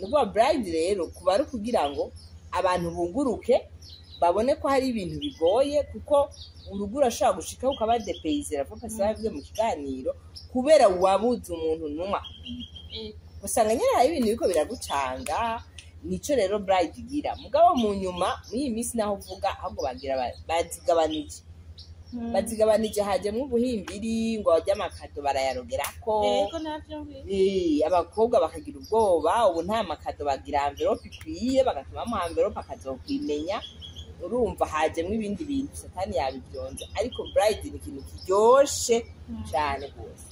Ni ukuvuga bride rero kuba ari ukugira ngo abantu bunguruke, babone ko hari ibintu bigoye, kuko urugo urashobora gushikaho ukaba dépaysé, papa yabivuze mu kiganiro, kubera wabuze umuntu n'umwe akubwira. Usanga nyine hari ibintu biriko biragucanga. Nico rero bride igira. Mugabo mu nyuma, muri iyi minsi, naho uvuga ahubwo bagira bazigabanije. Bazigabanije, hajemwo ubuhimbiri ngo barye ama cadeaux, barayarogerako. Yego, navyumvise. Abakobwa bakagira ubwoba. Ubu nta ma cadeaux bagira, enveloppe ikwiye, bagatuma bamuha enveloppe akazokwimenya. Urumva hajemwo ibindi bintu, satani yabivyonze. Ariko bride ni ikintu kiryoshe cane rwose.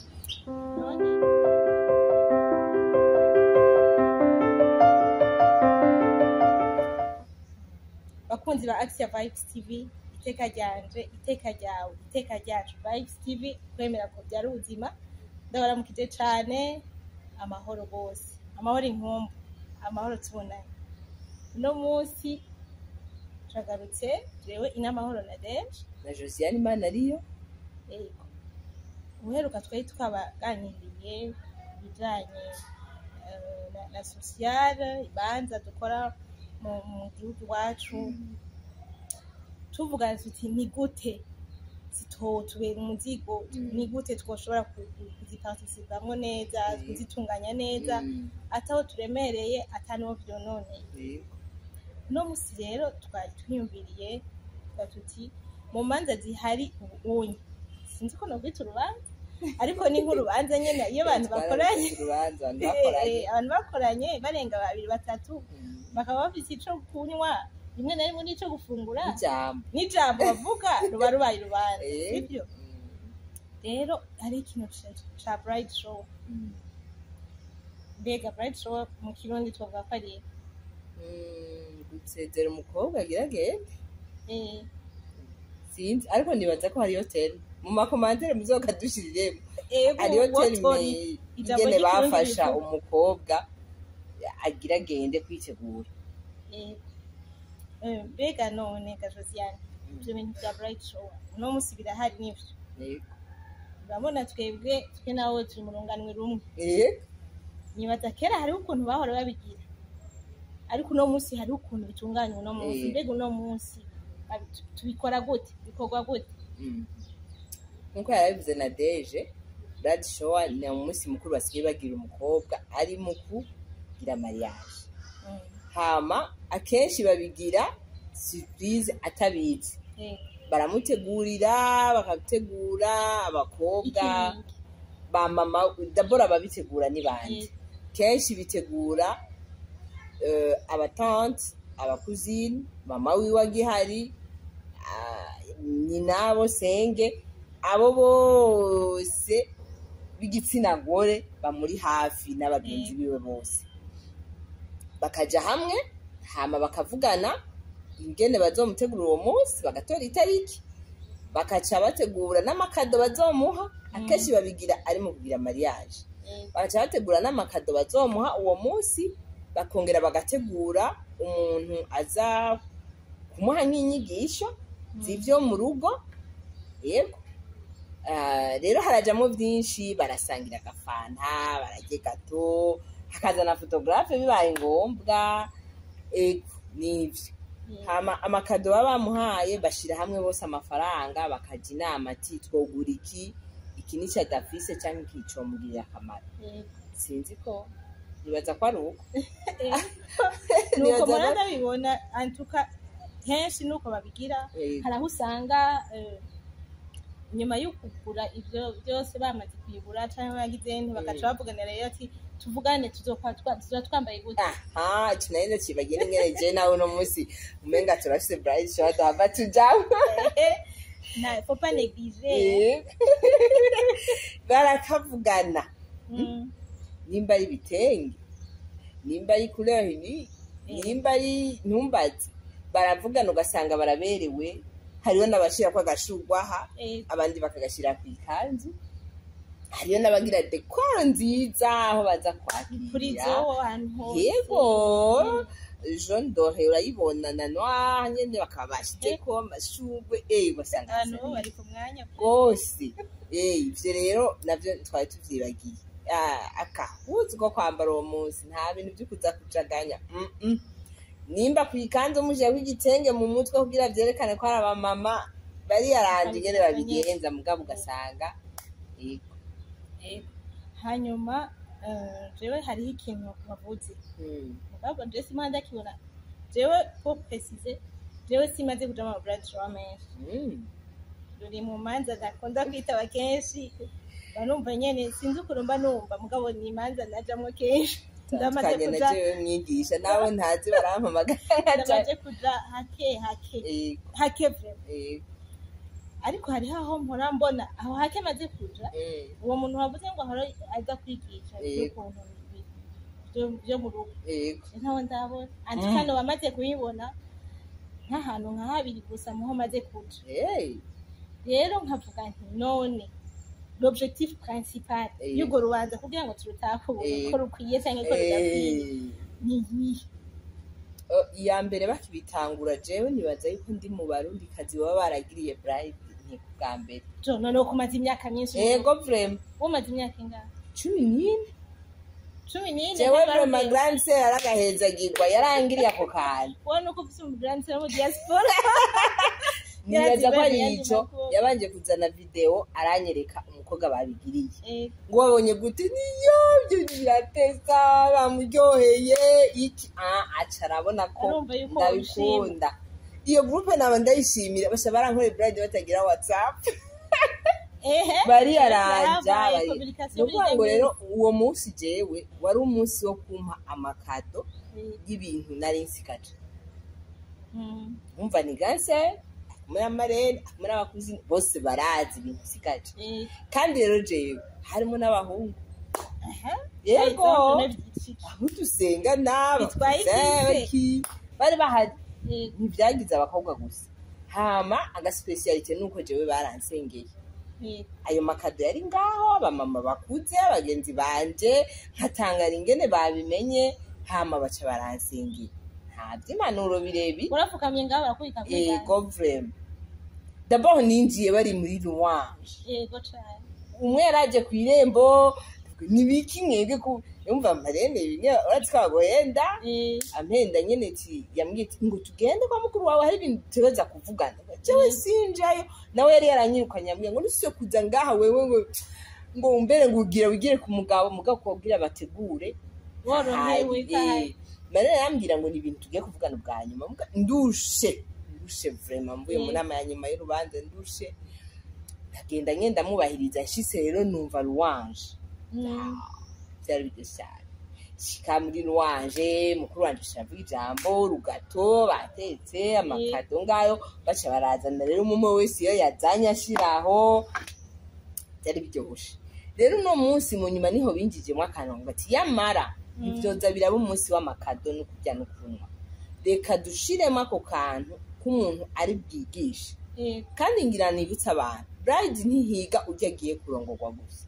Bakunzi ba Axia Vibes TV, iteka ryanje, iteka ryawe, iteka ryacu, Vibes TV, kwemera ko byari ubuzima. Ndabaramukije cane, amahoro bose, amahoro inkumbu, amahoro. Tubonanye uno munsi, turagarutse, jewe Inamahoro na Deje. Na Josiane Imana ariyo. Yego, ubuheruka twari twabaganiriye ibijanye na sociale, ibanza dukora mu gihugu iwacu, tuvuga tuti: ni gute zitotubera umuzigo? Ni gute twoshobora kuziparticipamwo neza, kuzitunganya neza, ataho turemereye, atanuwo vyononeye? Uno musi rero twari twiyumviriye, tuvuga tuti mu manza zihari ubu unye, sinzi ko nokwita urubanza, ariko ni nk'urubanza nyene iyo abantu bakoranye. Urubanza, abantu bakoranye. Abantu bakoranye barenga babiri, batatu, bakaba bafise ico kunywa, rimwe na rimwe n'ico gufungura, ijambo. N'ijambo bavuga ruba rubaye urubanza. Sibyo? Rero hari ikintu ca bride shower. Mbega bride shower mu Kirundi twovuga ko ari Gusezera umukobwa agira agende. Sinzi, ariko nibaza ko hariyo terme, mu ma commentaires muzokadushiriremo. Ego. Hariyo terme. Wotori ijambo ingene ry'Ikirundi bafasha rivuga. umukobwa agira agende kwitegura. Ego. Mbega none ga Josiane, ivyo bintu vya bride shower uno musi birahari, nivyo? Yego. Urabona twebwe, twe nawe turi mu runganwe rumwe. Yego. Nibaza kera hariho ukuntu bahora babigira, ariko uno munsi hariho ukuntu bitunganywa uno munsi. Mbega uno munsi tubikora gute, bikorwa gute? Nkuko yarabivuze na Deje, bride shower ni umunsi mukuru basigaye bagira umukobwa ari mu kugira mariage. Hama akenshi babigira surprise, atabizi. Baramutegurira, bakategura abakobwa Ikiringi. ba mama. D'abord ababitegura ni bande? Kenshi bitegura aba tantes, aba cousines, mama wiwe agihari, nyina, senge, abo bose b'igitsina gore bamuri hafi n'abagenzi biwe bose bakaja hamwe, hama bakavugana ingene bazomutegura uwo munsi, bagatora itariki, bakaca bategura n'ama cadeaux bazomuha. Akenshi babigira ari mu kugira mariage. Bagaca bategura n'ama cadeaux bazomuha uwo munsi, bakongera bagategura umuntu aza kumuha nk'inyigisho z'ivyo mu rugo. Yego. Rero harajamo byinshi, barasangira agafanta, bararya gato, hakazana photographe bibaye ngombwa. Ego, nivyo. Hama ama cadeaux baba bamuhaye, bashira hamwe bose amafaranga, bakaja inama ati: twogura iki, iki nico adafise canke iki comugirira akamaro. Sinzi ko, nibaza ko ari uko. Nuko Nibaza mpora ndabibona antuka kenshi nuko babigira. Hari aho usanga nyuma yo kugura ivyo byose, bamaze kuyigura canke bagize nte, bagaca bavuganira rero ati: tuvugane tuzoba twambaye gute. Aha ico nari ndacibagiye, n'ingene je nawe uno munsi umenga turafise bride shower duhava tujamwo. Na faut pas négliger. Barakavugana nimba ari ibitenge, nimba ari couleur ni, nimba ari ntumbazi, baravugana, ugasanga baraberewe. Hariho n'abashirako agashurwe aha, abandi bakagashira ku ikanzu, hariyo n'abagira décor nziza aho baza kuri kwakira. Zo ahantu hose. Yego, jaune doré urayibona na noir nyene, bakaba bashizeko amashurwe, ugasanga abantu hasa neza bari ku mwanya rwose. Ivyo rero navyo twari tuvyibagiye. Akahuzu ko kwambara uwo munsi, nta bintu vyo kuza kujaganya. Nimba kw'ikanzu mushirako igitenge mu mutwe kugira vyerekane ko ari abamama, bariyaranje ingene babigenza, mugabo ugasanga yego. Yego. Hanyuma jewe hariho ikintu wavuze, mugabo jewe simba ndakibona. Jewe, pour préciser, jewe simaze kuja mu bridal shower menshi. Ruri mu manza ntakunda kwitaba kenshi, mba numva nyene sinzi ukuntu mba numva, mugabo ni imanza najamwo kenshi. Ndamaze Tandukanye na kuja jewe mwigisha, nawe ntazi barampamagara nkaja. Ndamaze kuja hake hake, hake vraiment. Ariko hariho aho mpora mbona aho hake maze kuja, uwo muntu wavuze ngo ahora aza kwigisha ivy'ukuntu vyo mu rugo, ntawe ndabona anti hano bamaze kubibona nk'ahantu nka habiri gusa muho maze kuja. Rero nkavuga nti none l'objectif principal y'urwo rubanza, kugira ngo turutahure ko rukwiye canke ko rudakwiye, ni iyihe? Iya mbere bakibitangura, jewe nibaza yuko ndi mu Barundi kazi baba baragiriye bride nti bwa mbere. Jo, noneho kumaze imyaka myinshi? Ego, vraiment. Umaze imyaka ingahe? 14. 14? Jewe vraiment, grande sœur aragahezagirwa, yarangiriye ako kantu. Wowe nuko ufise umu grande sœur mu diaspora. Nibaza ko ari Yandi ico. makuru. Yabanje kuzana video, aranyereka umukobwa babigiriye, ngo wabonye gute? Niyo byo biratesa, bamuryoheye iki? Ah, aca arabona ko Arumva yuko. ndabikunda. Iyo groupe naba ndayishimira, basha barankoreye bride batagira WhatsApp. Bariyaranja. Yarabaye communication. Ni ukuvuga ngo rero uwo munsi jewe wari umunsi wo kumpa amakado y'ibintu nari nsigaje. Umva, ni ganse kumwe n'amarene, kumwe n'abakuzi bose barazi ibintu nsigaje. Kandi rero jewe harimo n'abahungu. Yego. Exemple vyiciki? Aho dusenga n'aba Bitwaye iki se? Bari bahari, ntibyagize abakobwa gusa. Hama aga spécialité nuko jewe baransengeye. Ayo makado yari ngaho, abamama bakuze, abagenzi banje, nkatangara ingene babimenye. Hama baca baransengera, nta by'impanuro birebire. Urapfukamye ngaho barakubita kuri. Ego, vraiment. D'abord ninjiye bari muri louange. Yego cane. Umwe yaraje ku irembo, nibiki mwebwe ku yumva marene bimwe urazi ko baguhenda. Ampenda nyene, ati yambwiye ati ngo tugende kwa mukuru wawe, hari ibintu tutegereza kuvugana. Jewe sinjayo, nawe yari yaranyirukanye, yambwiye ngo nusubire kuza ngaha wewe, ngo umbere ngo ugira wigire ku mugabo, mugabo kubabwira bategure. Worohewe. Hari, marene yarambwira ngo ni ibintu tugiye kuvugana ubwa nyuma. Ndushe, ndushe vraiment, mvuye mu nama ya nyuma y'urubanza, ndushe, ndagenda ngenda mubahiriza. Nshitse rero numva louange, byari biryoshye cyane. Shika muri louange, mukuru wanje ashavuga ijambo, rugato batetse, amakado ngayo, baca barazana rero, umwe wese iyo yazanye ashiraho, byari biryoshe. Rero uno munsi mu nyuma niho binjijemo akantu ngo ati yamara ivyoza biraba umunsi w'amakado no kurya no kunywa, reka dushiremo ako kantu k'umuntu ari bwigishe. Kandi ngira nibutse abantu, bride ntihiga ujya agiye kurongorwa gusa,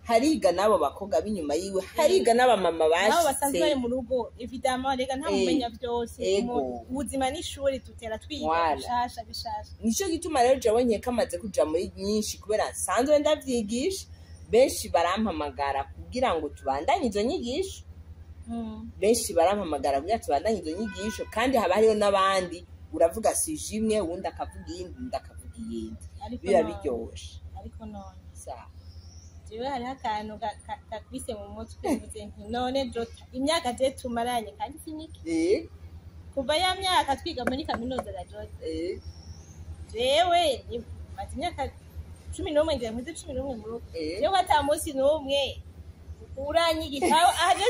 hariga n'abo bakobwa b'inyuma yiwe, hariga n'abamama. Nabo basanzwe bari bashitse mu rugo, évidemment, reka nta mumenya byose. Ubuzima n'ishuri, tutera twiga bishasha bishasha. Nico gituma rero jewe nkeka amaze kuja muri nyinshi, kubera nsanzwe ndavyigisha, benshi barampamagara kugira ngo tubandanye izo nyigisho. Benshi barampamagara kugira tubandanye izo nyigisho, kandi haba hariho n'abandi, uravuga sujet imwe, uwundi akavuga iyindi, uwundi akavuga iyindi. Ariko Biba biryoshe. Ariko none Sawa. jewe hariho akantu kakubise mu mutwe, mvuze nti none Jota, imyaka je tumaranye kandi si mike, kuva ya myaka twiga muri kaminuza na Jota, jewe maze imyaka 11, ngira nkuze 11 mu rugo. Jewe ata munsi n'umwe uranyigisha. Aha je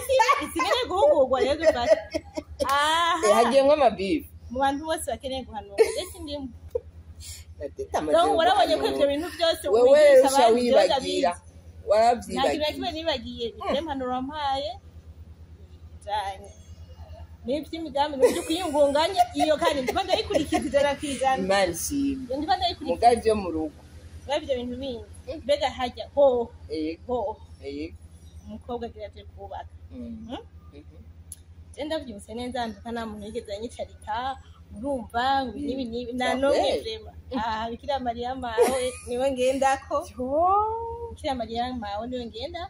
sigaye guhugurwa rero dufata aha. Hagiyemwo amabifu. Mu bantu bose bakeneye guhanurwa, je sindimo. Natete amaze Donc warabonye ko ivyo guhanura. bintu byose Wewe wigisha usha abandi, jewe wibagira. ndabizi. Nta kintu na Waravyibagiye. kimwe nibagiye. Ibyo mpanuro wampaye bijanye n'ivy'imigambi n'ibyo kwiyungunganya, iyo kandi ndiko ndayikurikiza 100%. Imana ishimwe. Iyo ndiko ndayikurikiza. Muga ivyo mu rugo. Biba ivyo bintu bindi mbega hajya hoho hoho umukobwa agira aje kubaka. Je ndavyibutse neza, nduka nta muntu yigeze anyicarika, urumva ngo ibi n'ibi n'ibi, nta n'umwe. Vraiment, aha Bikira Mariya mawe niwe ngendako. Yo. Bikira Mariya mawe niwe ngenda.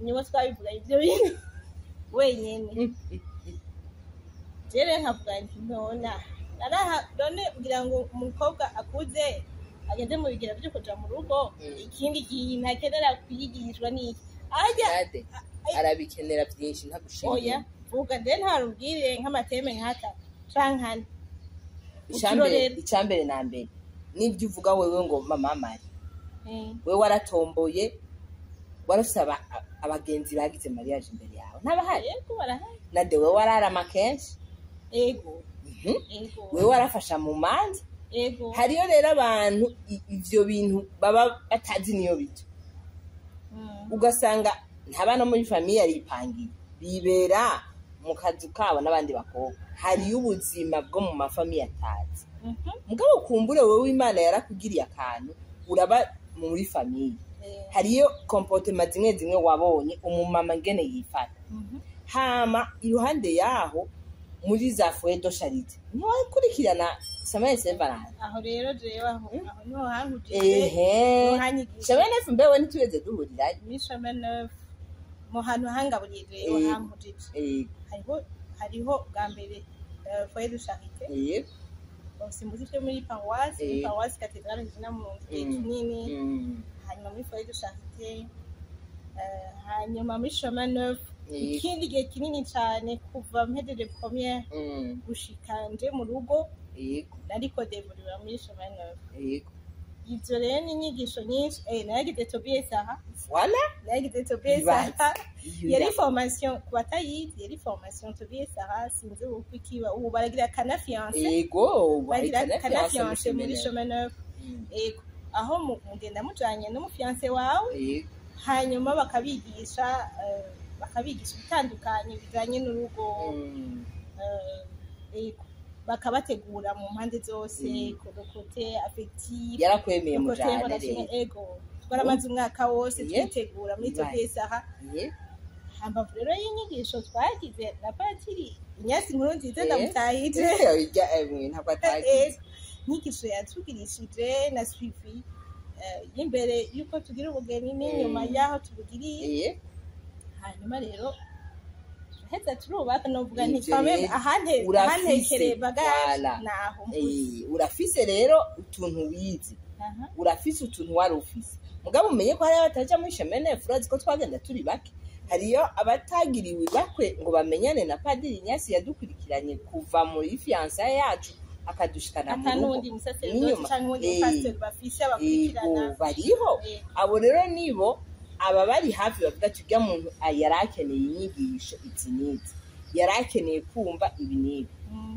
Niwe twabivuga ibyo bintu wenyene. Rero nkavuga nti nona naraha none kugira ngo umukobwa akuze ageze mu bigero byo kuja mu rugo, ikindi kintu akenera kwigishwa ni iki ajya? Nade arabikenera byinshi, ntagushimye. Oya, vuga nde, ntarubwire nk'ama thèmes nk'atatu canke ane. Icambere, Uturorero. icambere na mbere nibyo uvuga wewe ngo mama mari, wewe waratomboye, warafise abagenzi bagize mariage imbere yawe, ntabahari? Yego, barahari. Nade wewe wararama kenshi. Ego. Ego. Wewe warafasha mu manza. Ego. Hariyo rero abantu ivyo bintu baba batazi niyo bija, ugasanga ntaba no muri famille aripangiye, bibera mu kazu kabo n'abandi bakobwa. Hariyo ubuzima bwo mu ma familles atazi. Mugabo kumbure wewe Imana yarakugiriye akantu, uraba muri famille, hariyo comportement zimwe zimwe wabonye umumama ngene yifata. Hama iruhande yaho muri za foyer de charité ntiwakurikirana Semaine Saint Valentin? Aho rero jewe aho niho hankujije, niho hanyigisha. Chemin Neuf mbewe ntitwigeze duhurirayo? Muri Chemin Neuf mu hantu hangaburiye jewe, hankujije, hariho bwa mbere foyer de charité. Simbuzi ivyo muri paroisse, muri paroisse cathédrale Regina Mundi igihe kinini, hanyuma muri foyer de charité, hanyuma muri Chemin Neuf ikindi gihe kinini cane kuva mpejeje première gushika nje mu rugo, nariko dévolua muri Chemin Neuf. Ivyo rero ni inyigisho nyinshi. Naragize Tobias aha. Voilà. Naragize Tobias Ibaze. aha. Iyo Yari formation ku batayizi, yari formation Tobias aha, sinzi uko ikiba ubu, baragira Cana fiancé. Bagira Bagira Cana fiancé muri Chemin. Chemin Neuf. Ego, aho mugenda mujanye n'umu fiancé wawe, hanyuma bakabigisha ibitandukanye bijanye n'urugo. Ego, bakabategura mu mpande zose, ku côté affectif, Yarakwemeye le côté mujane relationnel. rero. Ego, twaramaze umwaka wose twitegura muri Tobias aha. Hambavu rero y'inyigisho twagize na patiri Inyasi Nkuru Nziza, ndamutahije. Ntabwo atagize. Ego, inyigisho yatugirishije na suivi y'imbere y'uko tugira ubugeni n'inyuma y'aho tubugiriye. Hanyuma rero heza turubaka, novuga nti Ivyo twame rero urafise, ahantekereye bagage voilà. naho mvuze. Urafise rero utuntu wize, urafise utuntu wari ufise, mugabo umenye ko hariyo abataja muri Chemin Neuf. Urazi ko twagenda turi bake, hariyo abatagiriwe ibakwe ngo bamenyane na padiri Inyasi yadukurikiranye kuva muri fiançailles yacu akadushikana mu Ata rugo. n'uwundi musaseredoti N'inyuma. canke uwundi mupasiteri bafise abakurikirana. Ego, bariho. Abo rero nibo aba bari hafi, bavuga ati urya muntu yari akeneye inyigisho izi n'izi, yari akeneye kumva ibi n'ibi.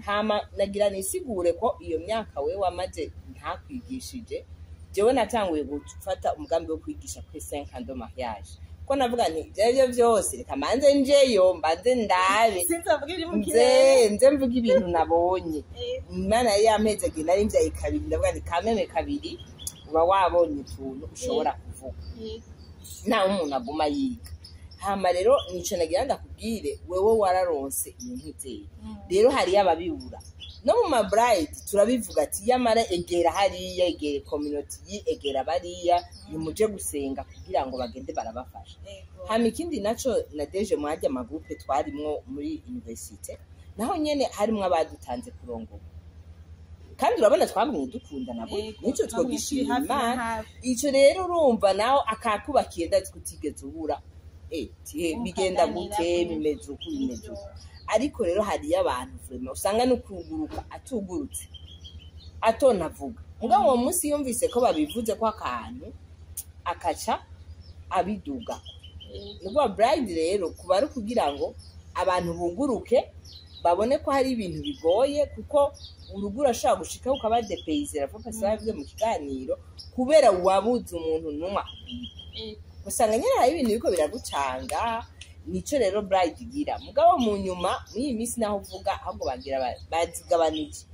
Hama nagira nisigure ko iyo myaka we wamaze ntakwigishije, jewe natanguye gufata umugambi wo kwigisha kuri 5 ans de mariage, ko navuga nti ibyo aribyo byose reka manze njeyo mbanze ndabe. Sinzovuga ibiri mu Nze kirere. nze mvuga ibintu nabonye. Imana yari yampezagiye, nari mbyaye kabiri, ndavuga nti kameme kabiri uba wabonye utuntu ushobora kuvuga, nawe umuntu aguma yiga. Hama rero nico nagira ndakubwire, wewe wararonse iyo ntuzeye. Rero hariyo ababibura no mu ma bride turabivuga ati yamara egera hariya, egera community, egera bariya, nimuje gusenga kugira ngo bagende barabafasha. Hama ikindi naco na deje mwajya ama groupes twarimwo muri université, naho nyene harimwo abadutanze kurongora, kandi urabona twagumye dukundana bo. Ego, nico twagumye turi twogishima hafi na Imana. hafi. Ico rero urumva nawe akakubakiye, ndazi ko utigeze ubura tihe bigenda Mukaganira gute, bimeze uku, bimeze uku. Ariko rero hariyo abantu vraiment usanga no kuguruka atugurutse, atonavuga, mugabo uwo munsi yumvise ko babivuze ko akantu akaca abiduga. Ni ukuvuga bride rero kuba ari ukugira ngo abantu buguruke, babone ko hari ibintu bigoye, kuko urugo urashobora gushikaho ukaba dépaysé, papa yabivuze mu kiganiro, kubera wabuze umuntu n'umwe akubwira. Usanga nyine hari ibintu biriko biragucanga. Nico rero bride igira. Mugabo mu nyuma muri iyi minsi naho uvuga ahubwo bagira bazigabanije,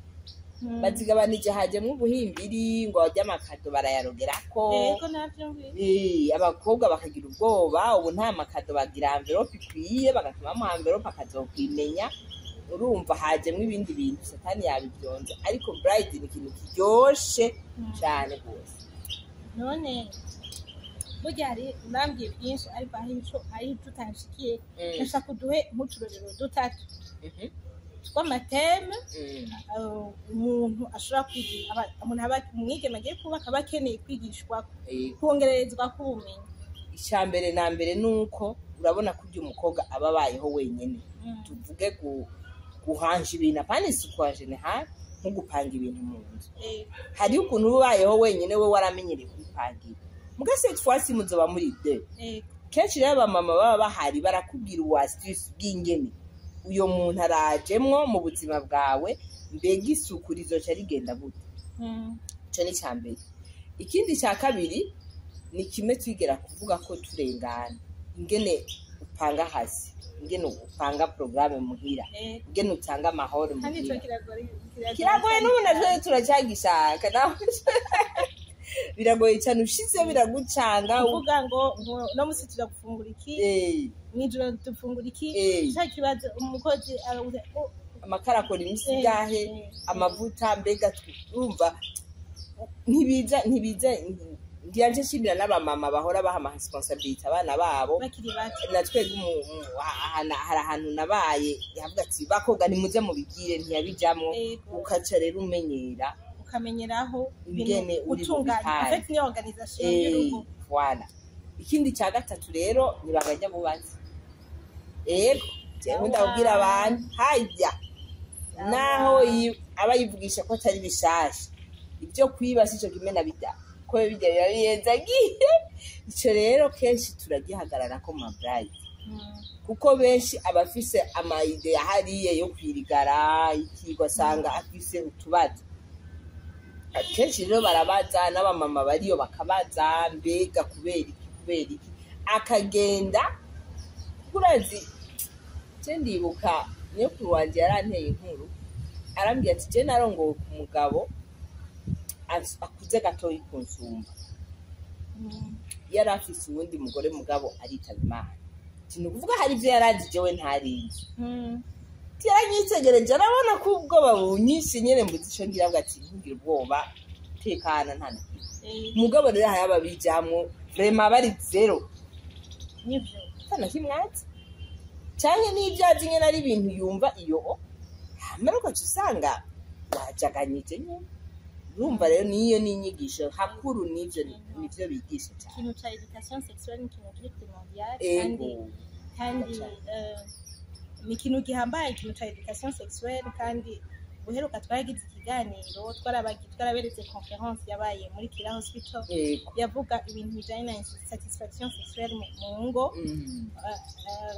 bazigabanije, hajemwo ubuhimbiri ngo barye ama cadeaux barayarogerako. Ego, navyumvise. Abakobwa bakagira ubwoba, ubu nta ma cadeaux, bagira enveloppe ikwiye, bagatuma bamuha enveloppe akazokwimenya. Urumva hajemwo ibindi bintu, satani yabivyonze, ariko bride ni ikintu kiryoshe cane rwose. None Burya hari urambwiye byinshi, ariko hari ico utanshikiye. Ndashaka uduhe nk'uturorero dutatu tw'ama thèmes umuntu ashobora kwigira, umuntu aba umwigeme agiye kubaka aba akeneye kwigishwa, kongererezwa k'ubumenyi. Icya mbere na mbere ni uko urabona ko ibyo umukobwa aba abayeho wenyine, tuvuge guhanja ibintu, apana isuku ya général, nko gupanga ibintu mu nzu. Hariho ukuntu uba ubayeho wenyine, we waramenyereye kwipangira, muga cette fois muzoba muri deux. Kenshi rero abamama baba bahari barakubwira ubu astuce bw'ingene uyo muntu arajemwo mu buzima bwawe, mbega isuku rizoca rigenda gute. Ico ni icya mbere. Ikindi cya kabiri ni kimwe twigera kuvuga ko turengana, ingene upanga hasi, ingene upanga porogaramu muhira, ingene utanga amahoro Kandi ico muhira. Kiragoye. Kiragoye, n'ubu natwe turacyagishaka nawe, biragoye cyane, ushize biragucanga. Kuvuga ngo no musi tuja gufungura iki, mw'ijoro dufungura iki, ca kibazo umukozi arabuze, oh, amakara akora iminsi ingahe, amavuta mbega urumva ntibiza ntibiza. Ngira nce nshimira n'abamama bahora baha ama responsabilité abana babo bakiri bato. Na twebwe hari ahantu nabaye yavuga ati: "Bakobwa, nimuze mubigire," ntiyabijamwo. Ukaca rero umenyera ukamenyeraho ingene uri gutunganya. bubipare. En fait, ni organisation y'urugo. Voilà. Ikindi cya gatatu rero ni ibanga ry'abubatsi. Ego, jewe ndabwira abantu hajya naho aba yivugisha ko atari bishasha, ibyo kwiba sico kimwe na bijya ko bijya biba bihenze agiye. Ico rero kenshi turagihagarara ko mu mabride, kuko benshi abafise ama idées yahariye yo kwirigara iki, ugasanga afise utubazo. Akenshi rero barabaza n'abamama bariyo, bakabaza: "Mbega kubera iki, kubera iki?" Akagenda, kuko urazi, je ndibuka nyokuru wanje yaranteye inkuru, arambwira ati: "Je narongowe ku mugabo akuze gatoyi kunsumba, yari afise uwundi mugore, mugabo aritaba Imana." Ati: "Ni ukuvuga hari ivyo yarazi jewe ntarizi." Yaranyitegereje, arabona ko ubwoba bunyishe nyene, mbuze ico ngira. Avuga ati: "Ntugire ubwoba, tekana, nta na kimwe." Mugabo rero hari ababijamwo vraiment bari zéro, Nivyo. ata na kimwe azi, canke n'ivyo azi nyene ari ibintu yumva iyo hama, ariko ugaca usanga wajaganyije nyene. Urumva rero niyo ni inyigisho hakuru, nivyo bigisha cane. Ikintu ca éducation sexuelle ni ikintu kiri primordial kandi kandi ni ikintu gihambaye, ikintu ca éducation sexuelle. Kandi uheruka twaragize ikiganiro, twaraberetse conférence yabaye muri Kira Hospital, yavuga ibintu bijanye na satisfaction sexuelle mu ngo,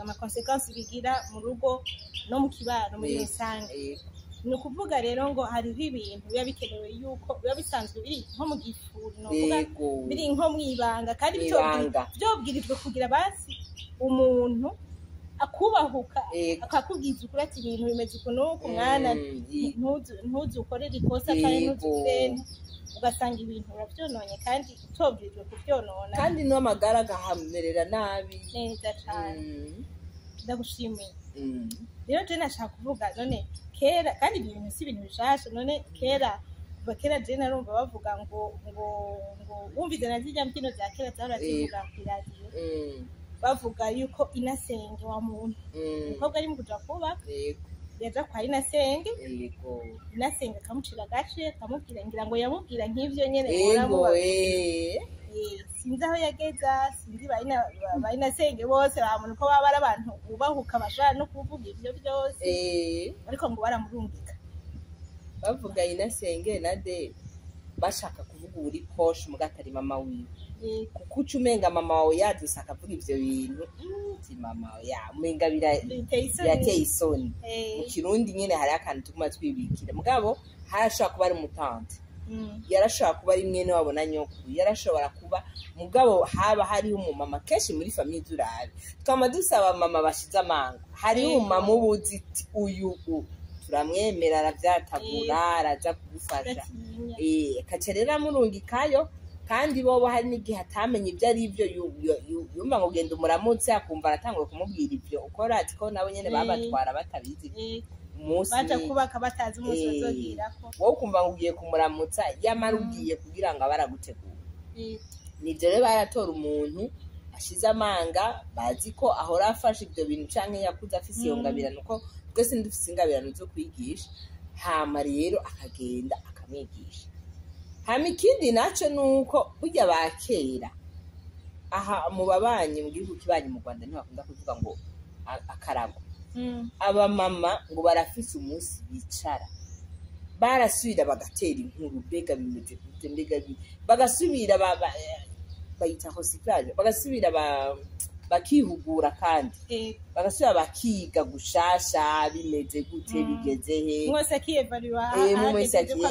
ama conséquences bigira mu rugo no mu kibano muri rusange. Ni ukuvuga rero ngo hariho ibintu biba bikenewe yuko biba bisanzwe biri nko mu gifuri, novuga biri nko mu ibanga, kandi Mw'ibanga. vyobwirijwe kugira basi umuntu akubahuka akakubwiza ukuri ati: "Ibintu bimeze uku n'uku, mwana, ntuzu ukorere ikosa kandi ntuzugire," ugasanga ibintu uravyononye kandi utobwirijwe kuvyonona. Kandi n'amagara agahamerera nabi. Neza cane. Ndagushimiye. Rero je nashaka kuvuga, none kera, kandi ibyo bintu si ibintu bishasha, none kera, kuva kera je narumva bavuga ngo wumvize na zirya mbyino za kera zahora zivuga kw'iradiyo, bavuga yuko inasenge wa muntu, umukobwa ari mu kuja kubaka, yaja kwa inasenge, inasenge akamucira agace, akamubwira, ngira ngo yamubwira nk'ivyo nyene muba. Sinzi aho yageza, sinzi ba inasenge bose bamuntu ko baba ari abantu bubahuka bashobora no kuvuga ivyo byose, ariko ngo baramurungika. Bavuga inasenge na de bashaka kuvuga uri poshe muga atari mama wiwe, kuko uca umenga mama wawe yaduse akavuga ivyo bintu, ti mama wawe ya umenga Biteye isoni. Birateye isoni. Mu Kirundi nyene hariho akantu tuguma twibikira, mugabo harashobora kuba ari umu tante, yarashobora kuba ari mwene wabo na nyokuru, yarashobora kuba, mugabo haba hariho umumama kenshi muri famille. Turabe twama dusaba mama bashize amanga, hariho umumama uba uzi iti uyu turamwemera, aravyatabura, araza kugufasha. Gatinya. Akaca rero amurungikayo, kandi bobo hari n'igihe atamenya ibyo ari byo, yumva ngo genda umuramutse, akumva aratangura kumubwira ibyo ukora, ati ko nabo nyene babatwara batabizi umunsi Baja kubaka batazi umunsi bazogirako. Wowe ukumva ngo ugiye kumuramutsa, yamara ugiye kugira ngo abe aragutegura. Nivyo rero, baratora umuntu ashize amanga, bazi ko ahora afashe ivyo bintu canke yakuze afise iyo ngabirano, ko twese ndufise ingabirano zo kwigisha. Hama rero akagenda akamwigisha. Hama ikindi naco nuko burya ba kera aha mu babanyi, mu gihugu kibanyi mu Rwanda, ntibakunda kuvuga ngo akarago. Abamama ngo barafise umunsi bicara, barasubira bagatera inkuru: mbega bimeze gute, mbega bagasubira bayita recyclage, bagasubira bakihugura kandi bagasubira bakiga gushasha: bimeze gute, bigeze he? Umwe wese akiyevaluwa. Umwe wese umwe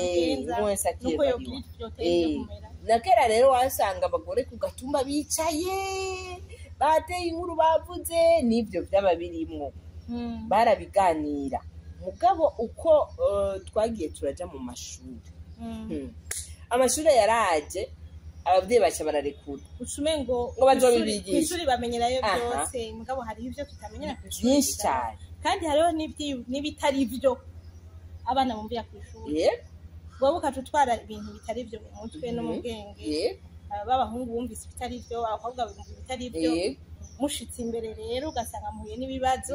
wese nuko akiyevaluwa. Yogira vyoteye kumera. Na kera rero wasanga abagore ku gatumba bicaye, bateye inkuru, bavuze n'ibyo byaba birimwo, barabiganira. Mugabo uko twagiye turaja mu mashuri, amashuri yaraje, ababyeyi baca bararekura. Ucume ngo Ngo bazobibigisha. Kw'ishuri bamenyerayo byose, mugabo hariho ivyo tutamenyera kw'ishuri Byinshi cyane. Kandi hariho n'ibitari vyo abana bumvira kw'ishuri. Wowe ukaca utwara ibintu bitari vyo mu mutwe no mu bwenge. B'abahungu bumvise ibitari vyo, abakobwa bumva ibitari vyo. Mushitse imbere rero ugasanga muhuye n'ibibazo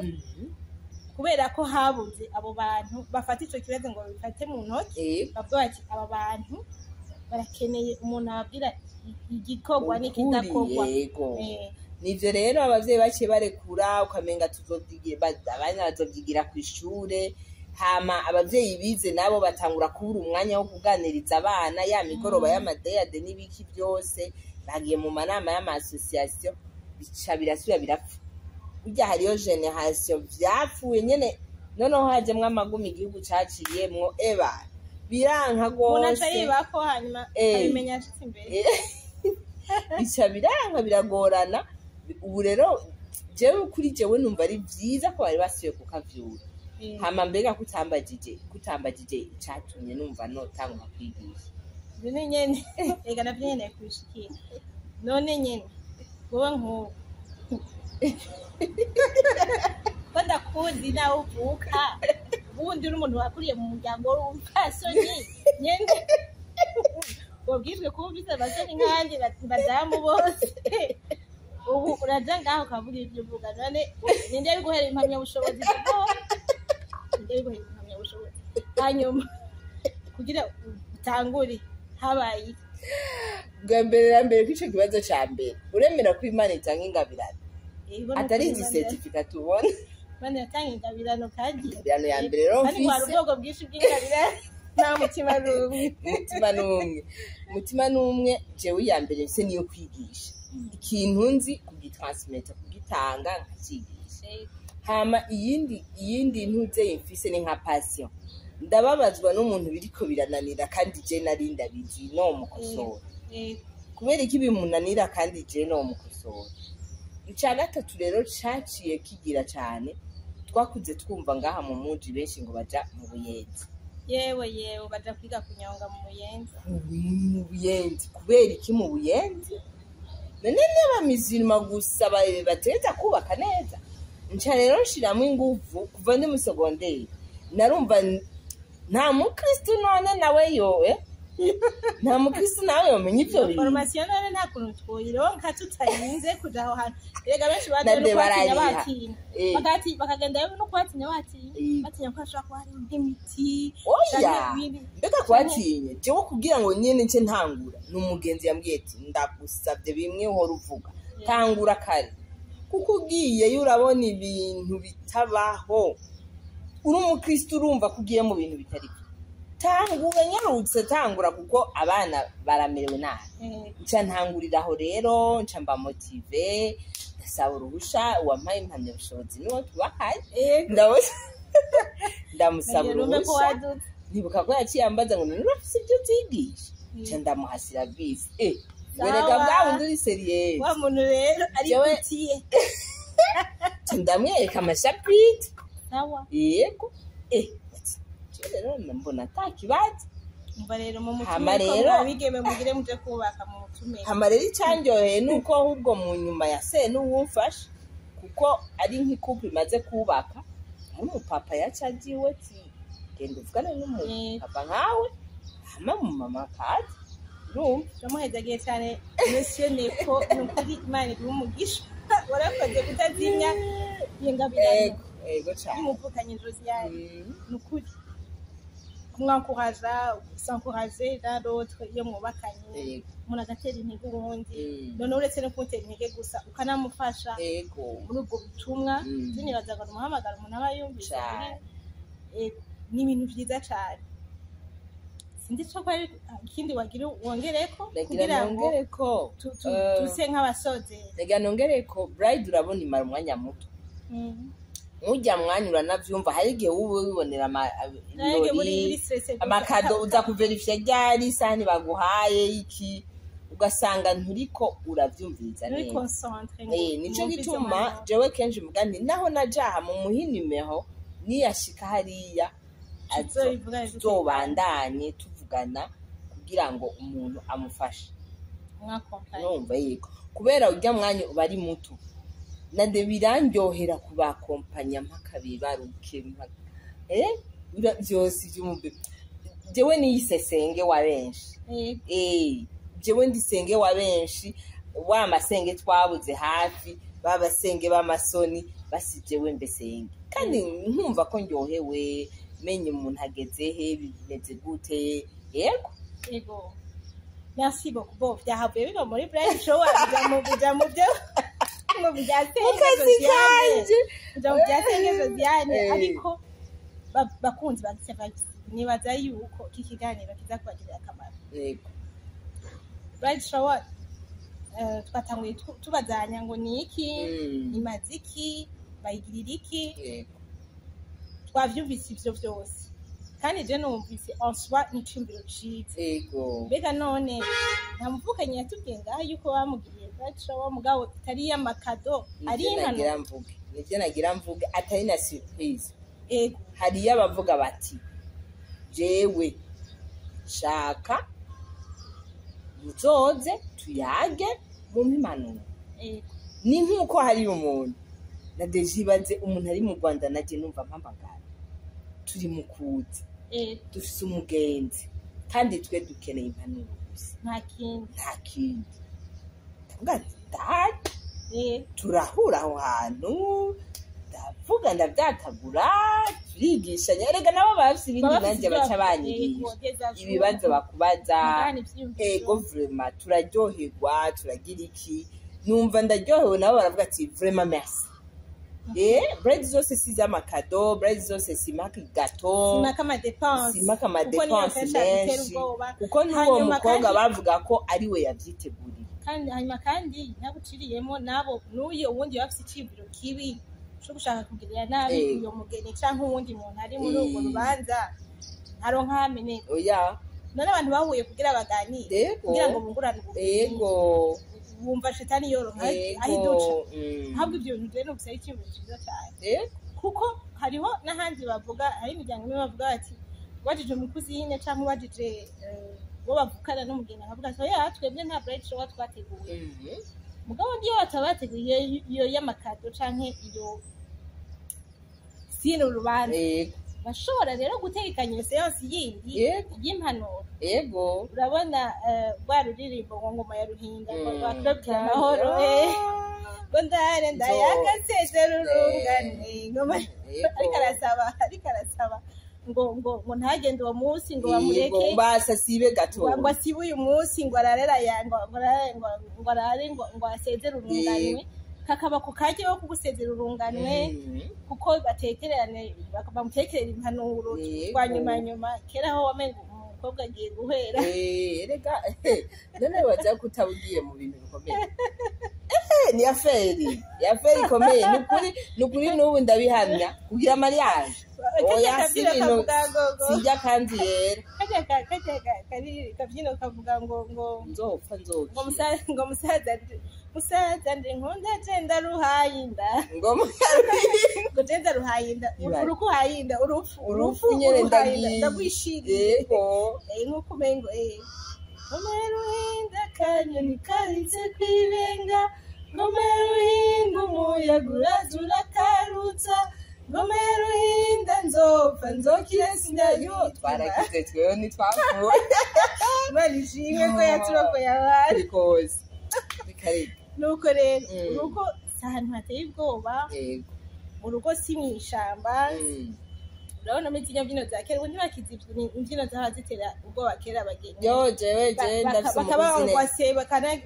kubera ko habuze abo bantu bafata ico kibazo ngo babifate mu ntoki, bavuga bati aba bantu barakeneye umuntu ababwira igikorwa n'ikidakorwa. Nivyo rero, abavyeyi baciye barekura, ukamenga tuzovyigira, abana bazovyigira kw'ishure. Hama abavyeyi bize nabo batangura kubura umwanya wo kuganiriza abana, ya migoroba y'amadeyade n'ibiki byose, bagiye mu manama y'ama association, bica birasubira birapfa. Burya hariyo génération vyapfuye nyene. Noneho hajemwo amagumi igihugu caciyemwo, eba biranka Umuntu aca gose. yibako, hanyuma abimenya ashitse imbere. Bica biranka, biragorana. Ubu rero jewe, kuri jewe, numva ari vyiza ko bari basubiye kukavyura. Hama mbega kutambagije icatumye numva notangura kwigisha? Ivyo ni nyene, ega navyo nyene kubishikira. None nyene wowe nk'ubu ko ndakuzi nawe uvuka, ubundi uri umuntu wakuriye mu muryango w'umupfasoni nyene, wabwirijwe kuba ufise abasoni nk'abandi badamu bose. Ubu uraja ngaho ukavuga ivyo uvuga, none ninde biguhera impamyabushobozi? Ninde biguhera impamyabushobozi? Hanyuma kugira utangure habaye iki? Bwa mbere na mbere, kw'ico kibazo ca mbere, uremera ko Imana itanga ingabirano, atari izi certificat tubona. Imana iratanga ingabirano kandi. Ingabirano ya mbere rero Kandi hari mfise ubwoko bwinshi bw'ingabirano, nta mutima n'umwe. Umutima n'umwe, umutima n'umwe. Jewe iya mbere mfise niyo kwigisha ikintu nzi, kugitransmeta, kugitanga, nkacigisha. Hama iyindi ntuzeye mfise ni nka passion. Ndababazwa n'umuntu biriko birananira kandi je nari ndabizi no mukosora. Kubera iki bimunanira kandi je no mukosora? Ica gatatu rero caciye kigira cane, twakuze twumva ngaha mu muji benshi ngo baja mu Buyenzi. Yewe yewe, baja kwiga kunyonga mu Buyenzi. Mu Buyenzi, kubera iki mu Buyenzi? None n'abamizirima gusa batereza kubaka neza? Nca rero nshiramwo inguvu kuva ndi mu secondaire. Narumva nta mukristu none nawe yowe, nta mukristu nawe yomenya ivyo bintu. Formation none nta kuntu twoyironka tutarinze kuja aho hantu? Erega benshi Na baje no de kuhatinya. barariha. Batinya. Bakagenda no kuhatinya, batinya batinya ko hashobora kuba hari nk'imiti Oya. canke ibindi. Mbega kwatinye, jewe kugira ngo nyene nce ntangura, ni umugenzi yambwiye ati: "Ndagusabye, bimwe uhora uvuga, tangura kare, kuko ugiyeyo urabona ibintu bitabaho. Uri umukristo, urumva ko ugiye mu bintu bitari byo. Tangura, nyarutse, tangura, kuko abana baramerewe nabi." Nca ntangurira aho rero, nca mba motivée, ndasaba uruhusha uwampaye impamyabushobozi, n'uwo tubakaye. Ndamusaba Nagira numve ko uruhusha. wadutse. Ntibuka ko yaciye ambaza ngo: "None urafise ibyo utigisha?" Nca ndamuha syllabus. Wereka Sawa. bwa bundi uri sérieux. Wa muntu rero ari kutiye. Nca ndamwereka ama chapitres. Sawa. Yego, ati, "Jewe rero mbona ata kibazo." Umva rero, mu Hama mutume ko mwabigeme mugire muje kubaka, mu mutume. Hama rero icandyoheye ni uko ahubwo mu nyuma ya se n'uwumfasha, kuko ari nk'ikupu imaze kubaka, ari umupapa yaca agiwe ati: "Genda uvugane n'umupapa nkawe." Hama mu mama akaza. Urumva? Turamuhezagiye cyane Monsieur Nepo, ni ukuri Imana iguhe umugisha, warakoze kutazimya iyo ngabirano Ego, ego cane. y'umuvukanyi Josiane. Ni ukuri kumwankuraja, s'encourager l'un l'autre iyo mwubakanye, umuntu agatera intege uwundi. None uretse no kumutera intege gusa, ukanamufasha muri ubwo butumwa. Sinibaza ngo ni umuhamagaro umuntu aba yumvise kuri ni ibintu vyiza cane. Sinzi ico ko ari ikindi wagira wongereko Nagira kugira ngo nongere ko tuse nk'abasozera. Nagira nongere ko bride, urabona, imara umwanya muto. Mujya mwanya uranavyumva, hari igihe uba wibonera Nange muri ibirori, muri stress gusa. Amakado uza kuverifya ryari, isahani baguhaye iki, ugasanga nturiko uravyumviriza muri neza. concentré ngo Nico mwumve izo gituma mpanuro. Jewe kenshi mvuga nti naho najaha mu muhinimero niyashika hariya Tuzobivugane dute? tuzobandanye tuvugana kugira ngo umuntu amufashe. Mwakompanye. Numva yego, kubera urya mwanya uba ari muto, nade birandyohera kubakompanya mpaka bibaruke, mpaka vyose vy'umube. Jewe niyisesenge wa benshi. Jewe ndisenge wa benshi, wa masenge twabuze hafi, babasenge b'amasoni basi, jewe mbesenge, kandi nkumva ko ndyohewe menye umuntu ageze he, bimeze gute, yego. Yego, merci beaucoup. Bon, vyahavuye biva muri bride shower bija mu byo mu bya Senge Kazi Josiane. kanje. Bija mu bya Senge Josiane. Ariko bakunzi ba Vibes, nibaza yuko iki kiganiro kiza kubagirira akamaro. Bride shower, twatanguye tubazanya ngo ni iki, imaze iki, bayigirira iki. Twavyumvise ivyo vyose, kandi je numvise en soi ni iciyumviro ciza. Mbega none nta muvukanyi yatubwiye ngaha yuko bamugiriye bride shower, mugabo itari iy'amakado, ari Nivyo nagira impanuro? mvuge, nivyo nagira mvuge, atari na surprise. Hariyo abavuga bati: "Jewe shaka muzoze tuyage, mumpe impanuro." Ni nk'uko hari umuntu na deje, ibaze umuntu ari mu Rwanda, naje numva mpamagara turi mu kuza, dufise umugenzi, kandi twe dukeneye impanuro gusa. Nta kindi. Nta kindi. Ndavuga nti ndahari. Turahura aho hantu, ndavuga, ndavyatagura, turigishanya. Erega nabo bafise ibindi, Baba bafise nanje ivyo baca banyigisha ibibazo bakubaza. Mugana ivyiyumviro. Ego, vraiment turaryoherwa, turagira iki, numva ndaryohewe, nabo baravuga ati: "Vraiment merci." Bride zose si z'amakado, bride zose si maka gâteau. Simaka ama dépenses. Simaka Kuko niyo ama dépenses kenshi adutera menshi. ubwoba. Kuko n'uwo Hanyuma mukobwa bavuga ko ari we yavyiteguriye. Kandi hanyuma kandi ntaguciriyemo, nabo n'uyo wundi bafise iciyumviro kibi co gushaka kugirira nabi uyo mugeni canke uwundi muntu ari muri urwo rubanza, ntaronka hameneka. Oya. None abantu bahuye kugira baganire, kugira ngo bungurane ubumenyi, wumva shetani yoronka aho iduca. Ahubwo ivyo bintu rero numvise ari iciyumviro ciza cane, kuko hariho n'ahandi bavuga, hari imiryango imwe bavuga bati ubajije umukuzine canke ubajije uwo bavukana n'umugeni, akavuga ati: "Oya, twebwe nta bride shower twateguye." Mugabo niyo bataba bateguye iyo y'amakado canke iyo sino urubanza, bashobora rero gutegekanya iyo séance yindi y'impanuro. Urabona rwa ruririmbo ngo ngoma ya Ruhinda, ngo rwa Club Amahoro, ngo ndare ndayagasezera urungane, ngoma ariko arasaba ngo ntagende uwo munsi, ngo bamureke. Basasibe gato. Ngo asibe uyu munsi, ngo arare aya ngo arare, ngo arare, ngo asezere urunganwe, kakaba ku kajya ko kugusezera urunganwe, kuko batekererane, bamutekerera impanuro twa nyuma nyuma. Kera aho wamenga umukobwa agiye guhera. Erega none waza kutaba ugiye mu bintu bikomeye. Ni affaire, ni affaire ikomeye, nukuri, nukuri, n'ubu ndabihamya, kugira mariage, oya, si Kajya ibintu kavuga ngo sijya kandi yera. Kajya kajya kari kabyino kavuga ngo Nzopfa ngo nzokira. Musaza, ngo musaza nje, musaza nje nkunda je ndaruhaye inda. Ngo Ngo je ndaruhaye inda. Ibara. Uruku uhaye inda, urupfu. Urupfu nyene. Uruhaye inda. Ndagiye. Ndagwishiriye. Nkuko umengo ngomera uhinda kanyoni karitse kwibenga, ngomera uhinga umuyaga uraza urakarutsa. Ngoma ya Ruhinda nzopfa nzokire sindayo. Twarakize, twewe ntitwapfuye. Imana ishimwe ko yaturokoye abantu. Arikoze reka reka. Nuko rero urugo si ahantu hateye ubwoba. Mu rugo si mw'ishamba. Urabona muri ziriya mbyino za kera, ubu ntibakizibyina imbyino zahora zitera ubwoba kera abageni. Yo, jewe jewe ndafise umukuzine. Bakabangwase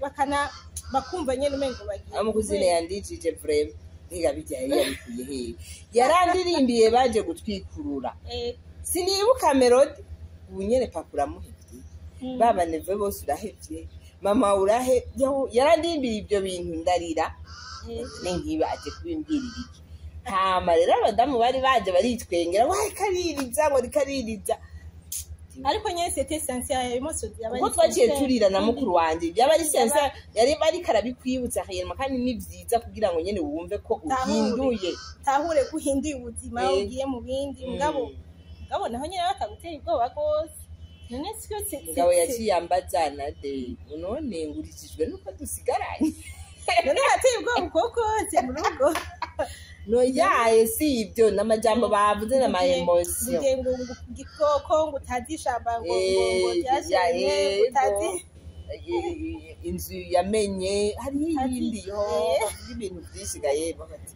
bakana bakumva nyene umengo bagiye. Umukuzine yandijije vraiment, mbega bijya yari yabikuye hehe? Yarandirimbiye baje gutwikurura. Sinibuka mélodie ubu nyene. Papa uramuhevye, baba neveux bose urahevye, mama urahe. Yo, yarandimbiye ibyo bintu ndarira. Ne nkiba aje kubimbwirira iki? Hama rero abadamu bari baje baritwengera ngo kaririza, ngo rikaririza. Ariko nyene c'était sincère, émotion yaba. Kuko twaciye turira na mukuru wanje, byaba ari sincère, yari bariko arabikwibutsa hanyuma, kandi ni vyiza kugira ngo nyene wumve ko Tahure. uhinduye. Tahure ko uhinduye ubuzima, ugiye mu bindi. Mugabo naho nyene bakagutera ubwoba rwose, none siko Mugabo yaciye ambaza na de none ngurijijwe nuko dusigaranye. None bateye ubwoba uko kose mu rugo? No yaye, si ibyo, n'amajambo bavuze n'ama émotion. Ugiye ngo igikoko, ngo utazi ishamba, ngo ryashenye, ngo utazi. Inzu yamenye hariho iyindi yo bavuga ibintu byinshi gaye bafati.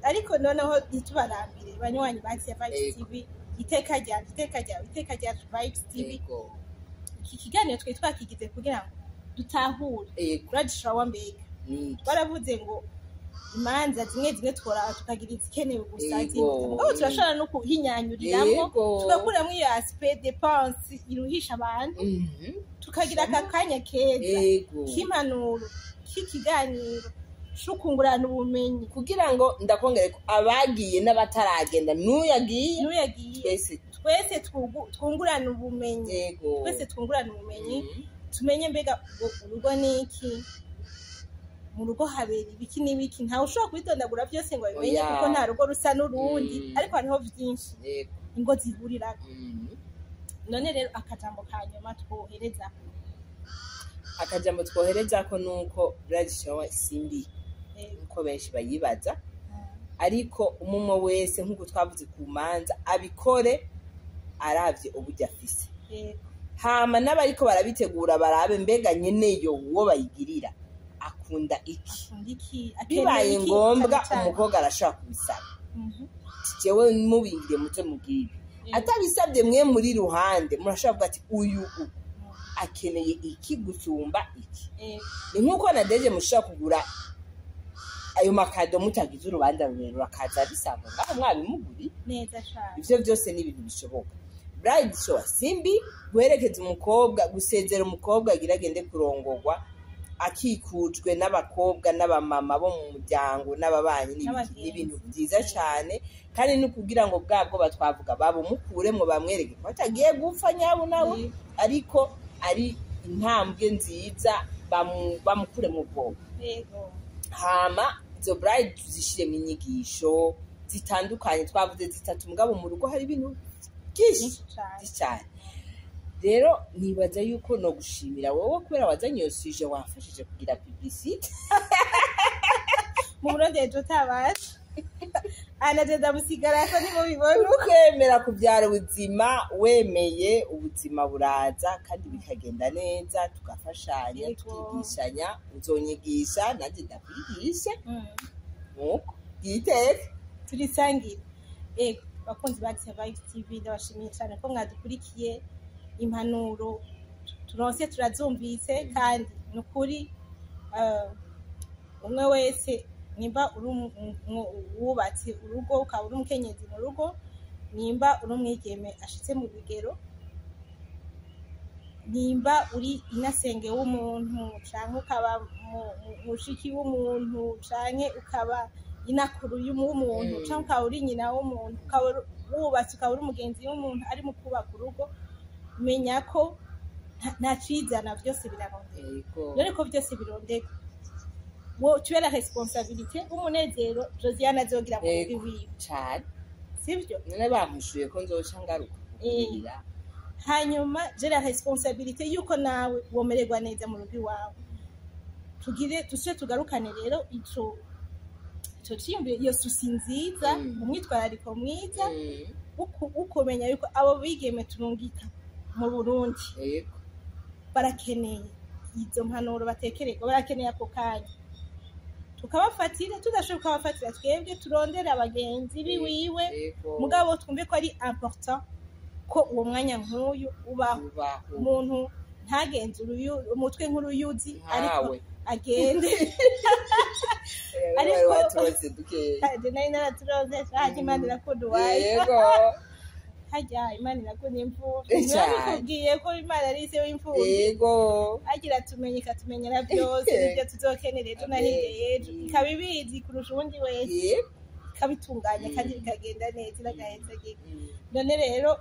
Ariko noneho ntitubarambire, banywanyi ba Vibes TV, iteka ryacu, iteka ryawe, iteka ryacu Vibes TV. Iki kiganiro twari twakigize kugira ngo dutahure bridal shower mbega. Ni Twaravuze ngo imanza zimwe zimwe tworaba tukagira izikenewe gusa, zihuta, mugabo turashobora no kuhinyanyuriramo, tugakuramo iyo aspect dépense iruhisha abantu, tukagira aka kanya keza k'impanuro, k'ikiganiro c'ukungurana ubumenyi. Kugira ngo ndakongere ko abagiye n'abataragenda n'uyagiye, n'uyagiye, twese, twese twungurane ubumenyi. Twese twungurane ubumenyi, tumenye mbega urugo ni iki, mu rugo habera ibiki n'ibiki. Ntawe ushobora kubitondagura byose ngo abimenye, Oya. kuko nta rugo rusa n'urundi, ariko hariho byinshi ingo zihurirako. None rero akajambo ka nyuma twohereza? Akajambo twohereza ko nuko bridal shower si mbi nkuko benshi bayibaza, ariko umumwe wese, nk'uko twavuze ku manza, abikore aravye uburyo afise. Hama n'abariko barabitegura barabe mbega nyeneyo, uwo bayigirira, akunda iki? Akunda iki, akeneye Bibaye iki, ngombwa, cane cane. umukobwa arashobora kubisaba. Ati, jewe mubingire muze mubwire. Atabisabye, mwe muri ruhande murashobora kuvuga ati uyu akeneye iki gusumba iki. Ni nk'uko na deje mushobora kugura ayo ma cadeaux mutagize urubanza rurerure, akaza bisanga ngaho mwabimuguriye. Neza cane. Ivyo byose ni ibintu bishoboka. Bride shower simbi, guherekeza umukobwa, gusezera umukobwa agira agende kurongorwa akikujwe n'abakobwa n'abamama bo mu muryango n'ababanyi N'abagenzi. ni ibintu byiza cyane, kandi ni ukugira ngo bwa bwoba twavuga babumukuremo, bamwereke ko atagiye gupfa nyabo nawe, ariko ari intambwe nziza, bamukure mu bwoba. Hama izo bride tuzishiremo inyigisho zitandukanye, twavuze zitatu, mugabo mu rugo hari ibintu byinshi. Byinshi cane. Byinshi cyane. Rero nibaza yuko no gushimira wowe kubera wazanye iyo sujet, wafashije kugira publicité. Mu Burundi ejo utabasha anaje ndamusigara ko nimubibona. Ukemera kubyara ubuzima, wemeye ubuzima buraza kandi bikagenda neza, tugafashanya, tukigishanya. Uzonyigisha nanjye ndakwigisha, nuko yiteke. Turisangira. Ego, bakunzi ba Vibes TV, ndabashimiye cyane ko mwadukurikiye. Impanuro turonse turazumvise, kandi ni ukuri, umwe wese, nimba uri wubatse urugo, ukaba uri umukenyezi mu rugo, nimba uri umwigeme ashitse mu bigero, nimba uri inasenge w'umuntu, canke ukaba mushiki w'umuntu, canke ukaba inakuru w'umuntu, canke ukaba uri nyina w'umuntu, ukaba wubatse, ukaba uri umugenzi w'umuntu ari mu kubaka urugo, menya ko nta cizana, vyose birarondeka. None ko vyose birondeka, wo tu as la responsabilité w'umunezero Josiane azogira mu rugo iwiwe. Cane. Sivyo? None bamushuye ko nzoca ngaruka kukurira. Hanyuma j'ai la responsabilité yuko nawe womererwa neza mu rugo iwawe. Tugire dusubire tugarukane rero ico. Ico ciyumviro, iyo souci nziza, umwitwarariko mwiza ukumenya yuko abo bigeme turungika mu Burundi barakeneye izo mpanuro, batekererwa, barakeneye ako kanya tukabafatira. Tudashoboye kubafatira twebwe, turondere abagenzi biwiwe, mugabo twumve ko ari important ko uwo mwanya nk'uyu ubaho. Ubaho. Umuntu ntagenze umutwe nk'uruyuzi, ariko nkawe agende. Ariko waturose dukeya. Je nari naraturoze. Harya Imana irakunda uwayo. Harya Imana irakunda imfuvyi. Nabikubwiye ko Imana ari se w'imfuvyi. Agira tumenye, ikatumenyera byose n'ibyo tuzokenera ejo na hirya y'ejo, ikaba ibizi kurusha uwundi wese, ikabitunganya kandi bikagenda neza, iragaheza giga. None rero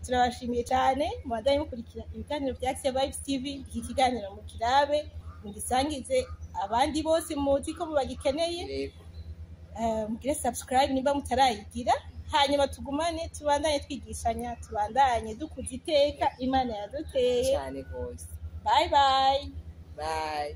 turabashimiye cyane, mubandanye mukurikira ibiganiro bya Action Vibes TV. Iki kiganiro mukirabe, mugisangize abandi bose muzi ko bagikeneye. Mugire subscribe niba mutarayigira, hanyuma tugumane, tubandanye twigishanya, tubandanye dukuza iteka Imana yaduteye. Cyane rwose. Bye bye. Bye.